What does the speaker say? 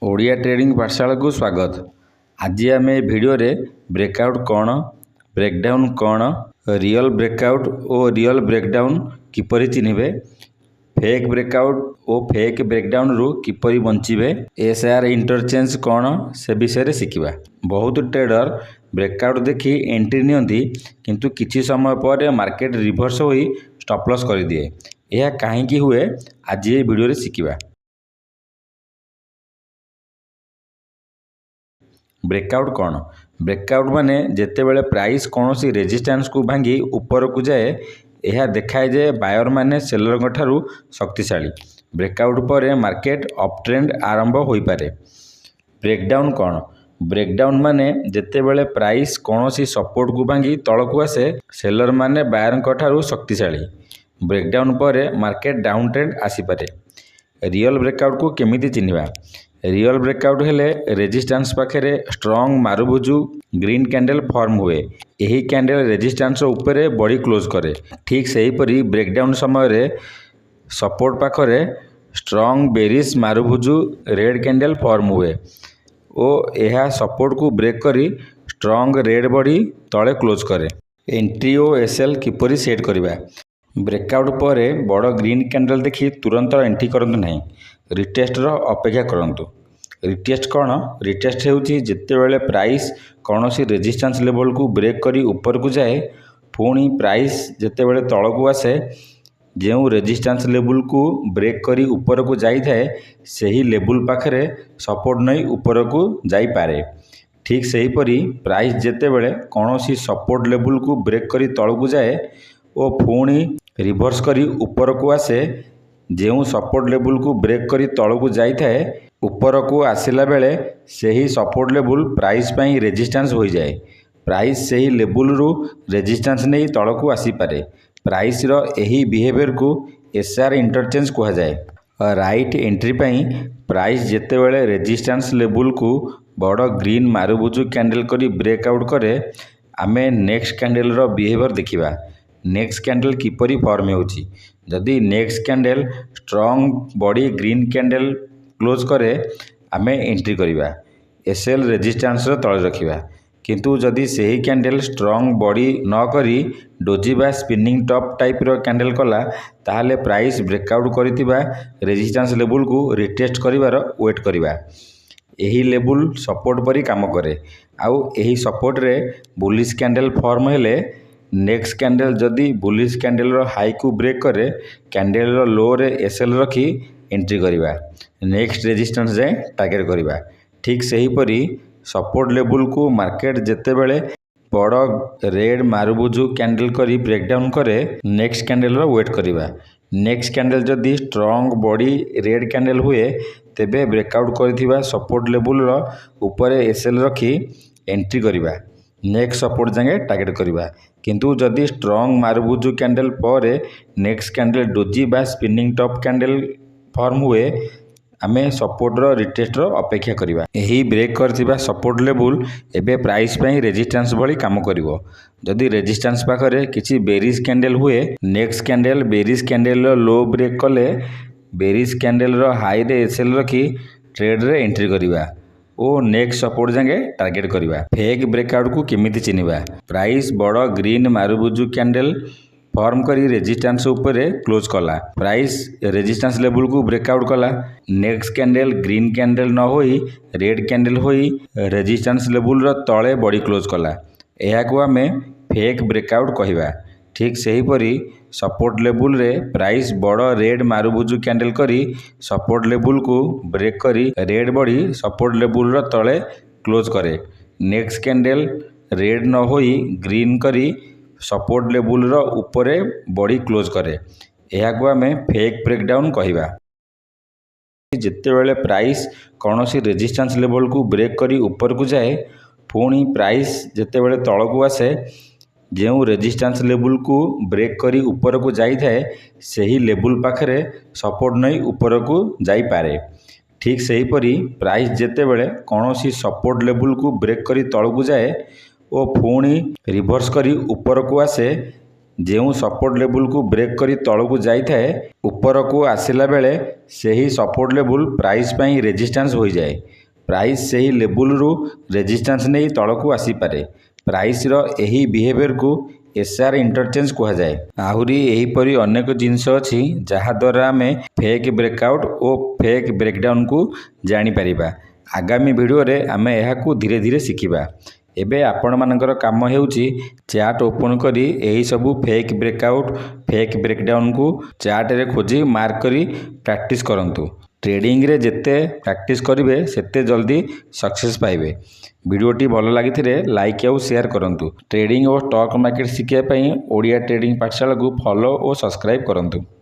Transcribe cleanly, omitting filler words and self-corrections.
Odia trading ପାଠଶାଳାକୁ ସ୍ୱାଗତ। ଆଜି ଆମେ ଏ ଭିଡ଼ିଓରେ ବ୍ରେକ୍ଆଉଟ୍ କ'ଣ, ବ୍ରେକ୍ଡାଉନ୍ କ'ଣ, ରିଅଲ୍ ବ୍ରେକ୍ଆଉଟ୍ ଓ ରିଅଲ୍ ବ୍ରେକ୍ଡାଉନ୍ କିପରି ଚିହ୍ନିବେ, ଫେକ୍ ବ୍ରେକ୍ଆଉଟ୍ ଓ ଫେକ୍ ବ୍ରେକ୍ଡାଉନ୍ରୁ କିପରି ବଞ୍ଚିବେ, ଏସ୍ ଆର୍ ଇଣ୍ଟରଚେଞ୍ଜ କ'ଣ, ସେ ବିଷୟରେ ଶିଖିବା। ବହୁତ ଟ୍ରେଡର ବ୍ରେକ୍ଆଉଟ୍ ଦେଖି ଏଣ୍ଟ୍ରି ନିଅନ୍ତି, କିନ୍ତୁ କିଛି ସମୟ ପରେ ମାର୍କେଟ ରିଭର୍ସ ହୋଇ ଷ୍ଟପ୍ ଲସ୍ କରିଦିଏ। ଏହା କାହିଁକି ହୁଏ, ଆଜି ଏହି ଭିଡ଼ିଓରେ ଶିଖିବା। ବ୍ରେକ୍ଆଉଟ୍ କ'ଣ? ବ୍ରେକ୍ଆଉଟ୍ ମାନେ ଯେତେବେଳେ ପ୍ରାଇସ୍ କୌଣସି ରେଜିଷ୍ଟାନ୍ସକୁ ଭାଙ୍ଗି ଉପରକୁ ଯାଏ, ଏହା ଦେଖାଏ ଯେ ବାୟରମାନେ ସେଲରଙ୍କ ଠାରୁ ଶକ୍ତିଶାଳୀ। ବ୍ରେକ୍ଆଉଟ୍ ପରେ ମାର୍କେଟ ଅପ୍ ଟ୍ରେଣ୍ଡ ଆରମ୍ଭ ହୋଇପାରେ। ବ୍ରେକ୍ଡାଉନ୍ କ'ଣ? ବ୍ରେକ୍ଡାଉନ୍ ମାନେ ଯେତେବେଳେ ପ୍ରାଇସ୍ କୌଣସି ସପୋର୍ଟକୁ ଭାଙ୍ଗି ତଳକୁ ଆସେ, ସେଲରମାନେ ବାୟରଙ୍କ ଠାରୁ ଶକ୍ତିଶାଳୀ। ବ୍ରେକ୍ଡାଉନ୍ ପରେ ମାର୍କେଟ ଡାଉନ୍ ଟ୍ରେଣ୍ଡ ଆସିପାରେ। ରିଅଲ୍ ବ୍ରେକ୍ଆଉଟ୍କୁ କେମିତି ଚିହ୍ନିବା? ରିଅଲ୍ ବ୍ରେକ୍ଆଉଟ୍ ହେଲେ ରେଜିଷ୍ଟାନ୍ସ ପାଖରେ ଷ୍ଟ୍ରଙ୍ଗ ମାରୁବୋଜୁ ଗ୍ରୀନ୍ କ୍ୟାଣ୍ଡେଲ୍ ଫର୍ମ ହୁଏ। ଏହି କ୍ୟାଣ୍ଡେଲ୍ ରେଜିଷ୍ଟାନ୍ସ ଉପରେ ବଡି କ୍ଲୋଜ୍ କରେ। ଠିକ୍ ସେହିପରି ବ୍ରେକ୍ଡାଉନ୍ ସମୟରେ ସପୋର୍ଟ ପାଖରେ ଷ୍ଟ୍ରଙ୍ଗ ବେରିସ୍ ମାରୁବୋଜୁ ରେଡ୍ କ୍ୟାଣ୍ଡେଲ୍ ଫର୍ମ ହୁଏ ଓ ଏହା ସପୋର୍ଟକୁ ବ୍ରେକ୍ କରି ଷ୍ଟ୍ରଙ୍ଗ ରେଡ୍ ବଡି ତଳେ କ୍ଲୋଜ୍ କରେ। ଏଣ୍ଟ୍ରି ଓ ଏସ୍ଏଲ୍ କିପରି ସେଟ୍ କରିବା? ବ୍ରେକ୍ଆଉଟ୍ ପରେ ବଡ଼ ଗ୍ରୀନ୍ କ୍ୟାଣ୍ଡେଲ୍ ଦେଖି ତୁରନ୍ତ ଏଣ୍ଟ୍ରି କରନ୍ତୁ ନାହିଁ। ରିଟେଷ୍ଟର ଅପେକ୍ଷା କରନ୍ତୁ। ରିଟେଷ୍ଟ କ'ଣ? ରିଟେଷ୍ଟ ହେଉଛି ଯେତେବେଳେ ପ୍ରାଇସ୍ କୌଣସି ରେଜିଷ୍ଟାନ୍ସ ଲେଭଲକୁ ବ୍ରେକ୍ କରି ଉପରକୁ ଯାଏ, ପୁଣି ପ୍ରାଇସ୍ ଯେତେବେଳେ ତଳକୁ ଆସେ, ଯେଉଁ ରେଜିଷ୍ଟାନ୍ସ ଲେବୁଲକୁ ବ୍ରେକ୍ କରି ଉପରକୁ ଯାଇଥାଏ, ସେହି ଲେବୁଲ ପାଖରେ ସପୋର୍ଟ ନେଇ ଉପରକୁ ଯାଇପାରେ। ଠିକ୍ ସେହିପରି ପ୍ରାଇସ୍ ଯେତେବେଳେ କୌଣସି ସପୋର୍ଟ ଲେବୁଲକୁ ବ୍ରେକ୍ କରି ତଳକୁ ଯାଏ ଓ ପୁଣି ରିଭର୍ସ କରି ଉପରକୁ ଆସେ, ଯେଉଁ ସପୋର୍ଟ ଲେବୁଲକୁ ବ୍ରେକ୍ କରି ତଳକୁ ଯାଇଥାଏ, ଉପରକୁ ଆସିଲା ବେଳେ ସେହି ସପୋର୍ଟ ଲେବୁଲ ପ୍ରାଇସ୍ ପାଇଁ ରେଜିଷ୍ଟାନ୍ସ ହୋଇଯାଏ। ପ୍ରାଇସ୍ ସେହି ଲେବୁଲରୁ ରେଜିଷ୍ଟାନ୍ସ ନେଇ ତଳକୁ ଆସିପାରେ। ପ୍ରାଇସ୍ର ଏହି ବିହେଭିଅରକୁ ଏସ୍ ଆର୍ ଇଣ୍ଟରଚେଞ୍ଜ କୁହାଯାଏ। ରାଇଟ୍ ଏଣ୍ଟ୍ରି ପାଇଁ ପ୍ରାଇସ୍ ଯେତେବେଳେ ରେଜିଷ୍ଟାନ୍ସ ଲେବୁଲକୁ ବଡ଼ ଗ୍ରୀନ୍ ମାରୁବୋଜୁ କ୍ୟାଣ୍ଡେଲ୍ କରି ବ୍ରେକ୍ ଆଉଟ୍ କରେ, ଆମେ ନେକ୍ସଟ କ୍ୟାଣ୍ଡେଲର ବିହେଭିଅର ଦେଖିବା। ନେକ୍ସଟ କ୍ୟାଣ୍ଡେଲ୍ କିପରି ଫର୍ମ ହେଉଛି? ଯଦି next candle strong body green candle close କରେ, ଆମେ ଏଣ୍ଟ୍ରି କରିବା, ଏସ୍ଏଲ୍ ରେଜିଷ୍ଟାନ୍ସର ତଳେ ରଖିବା। କିନ୍ତୁ ଯଦି ସେହି କ୍ୟାଣ୍ଡେଲ୍ ଷ୍ଟ୍ରଙ୍ଗ ବଡି ନ କରି ଡୋଜି ବା ସ୍ପିନିଂ ଟପ୍ ଟାଇପ୍ର କ୍ୟାଣ୍ଡେଲ୍ କଲା, ତାହେଲେ ପ୍ରାଇସ୍ ବ୍ରେକ୍ଆଉଟ୍ କରିଥିବା ରେଜିଷ୍ଟାନ୍ସ ଲେବୁଲକୁ ରିଟେଷ୍ଟ କରିବାର ୱେଟ୍ କରିବା। ଏହି ଲେବୁଲ ସପୋର୍ଟ ପରି କାମ କରେ। ଆଉ ଏହି ସପୋର୍ଟରେ ବୁଲିଶ କ୍ୟାଣ୍ଡେଲ୍ ଫର୍ମ ହେଲେ, ନେକ୍ସଟ କ୍ୟାଣ୍ଡେଲ୍ ଯଦି ବୁଲିଶ କ୍ୟାଣ୍ଡେଲର ହାଇକୁ ବ୍ରେକ୍ କରେ, କ୍ୟାଣ୍ଡେଲର ଲୋରେ ଏସ୍ଏଲ୍ ରଖି ଏଣ୍ଟ୍ରି କରିବା, ନେକ୍ସଟ ରେଜିଷ୍ଟାନ୍ସ ଯାଏଁ ଟାର୍ଗେଟ୍ କରିବା। ଠିକ୍ ସେହିପରି ସପୋର୍ଟ ଲେବୁଲକୁ ମାର୍କେଟ ଯେତେବେଳେ ବଡ଼ ରେଡ୍ ମାରୁବୋଜୁ କ୍ୟାଣ୍ଡେଲ୍ କରି ବ୍ରେକ୍ଡାଉନ୍ କରେ, ନେକ୍ସଟ କ୍ୟାଣ୍ଡେଲର ୱେଟ୍ କରିବା। ନେକ୍ସଟ କ୍ୟାଣ୍ଡେଲ୍ ଯଦି ଷ୍ଟ୍ରଙ୍ଗ ବଡି ରେଡ୍ କ୍ୟାଣ୍ଡେଲ୍ ହୁଏ, ତେବେ ବ୍ରେକ୍ଆଉଟ୍ କରିଥିବା ସପୋର୍ଟ ଲେବୁଲର ଉପରେ ଏସ୍ଏଲ୍ ରଖି ଏଣ୍ଟ୍ରି କରିବା, ନେକ୍ସଟ ସପୋର୍ଟ ଯାଏଁ ଟାର୍ଗେଟ୍ କରିବା। କିନ୍ତୁ ଯଦି ଷ୍ଟ୍ରଙ୍ଗ ମାରୁବୋଜୁ କ୍ୟାଣ୍ଡେଲ୍ ପରେ ନେକ୍ସଟ କ୍ୟାଣ୍ଡେଲ୍ ଡୋଜି ବା ସ୍ପିନିଂ ଟପ୍ କ୍ୟାଣ୍ଡେଲ୍ ଫର୍ମ ହୁଏ, ଆମେ ସପୋର୍ଟର ରିଟେଷ୍ଟର ଅପେକ୍ଷା କରିବା। ଏହି ବ୍ରେକ୍ କରିଥିବା ସପୋର୍ଟ ଲେବୁଲ ଏବେ ପ୍ରାଇସ୍ ପାଇଁ ରେଜିଷ୍ଟାନ୍ସ ଭଳି କାମ କରିବ। ଯଦି ରେଜିଷ୍ଟାନ୍ସ ପାଖରେ କିଛି ବେରିସ୍ କ୍ୟାଣ୍ଡେଲ୍ ହୁଏ, ନେକ୍ସଟ କ୍ୟାଣ୍ଡେଲ୍ ବେରିସ୍ କ୍ୟାଣ୍ଡେଲର ଲୋ ବ୍ରେକ୍ କଲେ, ବେରିସ୍ କ୍ୟାଣ୍ଡେଲର ହାଇରେ ଏସ୍ଏଲ୍ ରଖି ଟ୍ରେଡରେ ଏଣ୍ଟ୍ରି କରିବା ଓ ନେକ୍ସଟ ସପୋର୍ଟ ଯାଏଁ ଟାର୍ଗେଟ୍ କରିବା। ଫେକ୍ ବ୍ରେକ୍ଆଉଟ୍କୁ କେମିତି ଚିହ୍ନିବା? ପ୍ରାଇସ୍ ବଡ଼ ଗ୍ରୀନ୍ ମାରୁବୋଜୁ କ୍ୟାଣ୍ଡେଲ୍ ଫର୍ମ କରି ରେଜିଷ୍ଟାନ୍ସ ଉପରେ କ୍ଲୋଜ୍ କଲା, ପ୍ରାଇସ୍ ରେଜିଷ୍ଟାନ୍ସ ଲେବୁଲକୁ ବ୍ରେକ୍ଆଉଟ୍ କଲା, ନେକ୍ସଟ କ୍ୟାଣ୍ଡେଲ୍ ଗ୍ରୀନ୍ କ୍ୟାଣ୍ଡେଲ୍ ନ ହୋଇ ରେଡ୍ କ୍ୟାଣ୍ଡେଲ୍ ହୋଇ ରେଜିଷ୍ଟାନ୍ସ ଲେବୁଲର ତଳେ ବଡି କ୍ଲୋଜ୍ କଲା, ଏହାକୁ ଆମେ ଫେକ୍ ବ୍ରେକ୍ଆଉଟ୍ କହିବା। ଠିକ୍ ସେହିପରି ସପୋର୍ଟ ଲେବୁଲରେ ପ୍ରାଇସ୍ ବଡ଼ ରେଡ୍ ମାରୁବୋଜୁ କ୍ୟାଣ୍ଡେଲ୍ କରି ସପୋର୍ଟ ଲେବୁଲକୁ ବ୍ରେକ୍ କରି ରେଡ୍ ବଡି ସପୋର୍ଟ ଲେବୁଲର ତଳେ କ୍ଲୋଜ୍ କରେ, ନେକ୍ସଟ କ୍ୟାଣ୍ଡେଲ୍ ରେଡ୍ ନ ହୋଇ ଗ୍ରୀନ୍ କରି ସପୋର୍ଟ ଲେବୁଲର ଉପରେ ବଡି କ୍ଲୋଜ୍ କରେ, ଏହାକୁ ଆମେ ଫେକ୍ ବ୍ରେକ୍ଡାଉନ୍ କହିବା। ଯେତେବେଳେ ପ୍ରାଇସ୍ କୌଣସି ରେଜିଷ୍ଟାନ୍ସ ଲେବୁଲକୁ ବ୍ରେକ୍ କରି ଉପରକୁ ଯାଏ, ପୁଣି ପ୍ରାଇସ୍ ଯେତେବେଳେ ତଳକୁ ଆସେ, ଯେଉଁ ରେଜିଷ୍ଟାନ୍ସ ଲେବୁଲକୁ ବ୍ରେକ୍ କରି ଉପରକୁ ଯାଇଥାଏ, ସେହି ଲେବୁଲ ପାଖରେ ସପୋର୍ଟ ନେଇ ଉପରକୁ ଯାଇପାରେ। ଠିକ୍ ସେହିପରି ପ୍ରାଇସ୍ ଯେତେବେଳେ କୌଣସି ସପୋର୍ଟ ଲେବୁଲକୁ ବ୍ରେକ୍ କରି ତଳକୁ ଯାଏ ଓ ପୁଣି ରିଭର୍ସ କରି ଉପରକୁ ଆସେ, ଯେଉଁ ସପୋର୍ଟ ଲେବୁଲକୁ ବ୍ରେକ୍ କରି ତଳକୁ ଯାଇଥାଏ, ଉପରକୁ ଆସିଲା ବେଳେ ସେହି ସପୋର୍ଟ ଲେବୁଲ ପ୍ରାଇସ୍ ପାଇଁ ରେଜିଷ୍ଟାନ୍ସ ହୋଇଯାଏ। ପ୍ରାଇସ୍ ସେହି ଲେବୁଲରୁ ରେଜିଷ୍ଟାନ୍ସ ନେଇ ତଳକୁ ଆସିପାରେ। ପ୍ରାଇସ୍ର ଏହି ବିହେଭିୟରକୁ ଏସ୍ଆର୍ ଇଣ୍ଟରଚେଞ୍ଜ କୁହାଯାଏ। ଆହୁରି ଏହିପରି ଅନେକ ଜିନିଷ ଅଛି, ଯାହାଦ୍ୱାରା ଆମେ ଫେକ୍ ବ୍ରେକ୍ଆଉଟ୍ ଓ ଫେକ୍ ବ୍ରେକ୍ଡାଉନ୍କୁ ଜାଣିପାରିବା। ଆଗାମୀ ଭିଡ଼ିଓରେ ଆମେ ଏହାକୁ ଧୀରେ ଧୀରେ ଶିଖିବା। ଏବେ ଆପଣମାନଙ୍କର କାମ ହେଉଛି ଚାର୍ଟ ଓପନ୍ କରି ଏହିସବୁ ଫେକ୍ ବ୍ରେକ୍ଆଉଟ୍, ଫେକ୍ ବ୍ରେକ୍ଡାଉନ୍କୁ ଚାର୍ଟରେ ଖୋଜି ମାର୍କ କରି ପ୍ରାକ୍ଟିସ୍ କରନ୍ତୁ। ଟ୍ରେଡ଼ିଂରେ ଯେତେ ପ୍ରାକ୍ଟିସ୍ କରିବେ, ସେତେ ଜଲ୍ଦି ସକ୍ସେସ୍ ପାଇବେ। ଭିଡ଼ିଓଟି ଭଲ ଲାଗିଥିଲେ ଲାଇକ୍ ଆଉ ସେୟାର କରନ୍ତୁ। ଟ୍ରେଡ଼ିଂ ଓ ଷ୍ଟକ୍ ମାର୍କେଟ ଶିଖିବା ପାଇଁ ଓଡ଼ିଆ ଟ୍ରେଡ଼ିଂ ପାଠଶାଳାକୁ ଫଲୋ ଓ ସବସ୍କ୍ରାଇବ୍ କରନ୍ତୁ।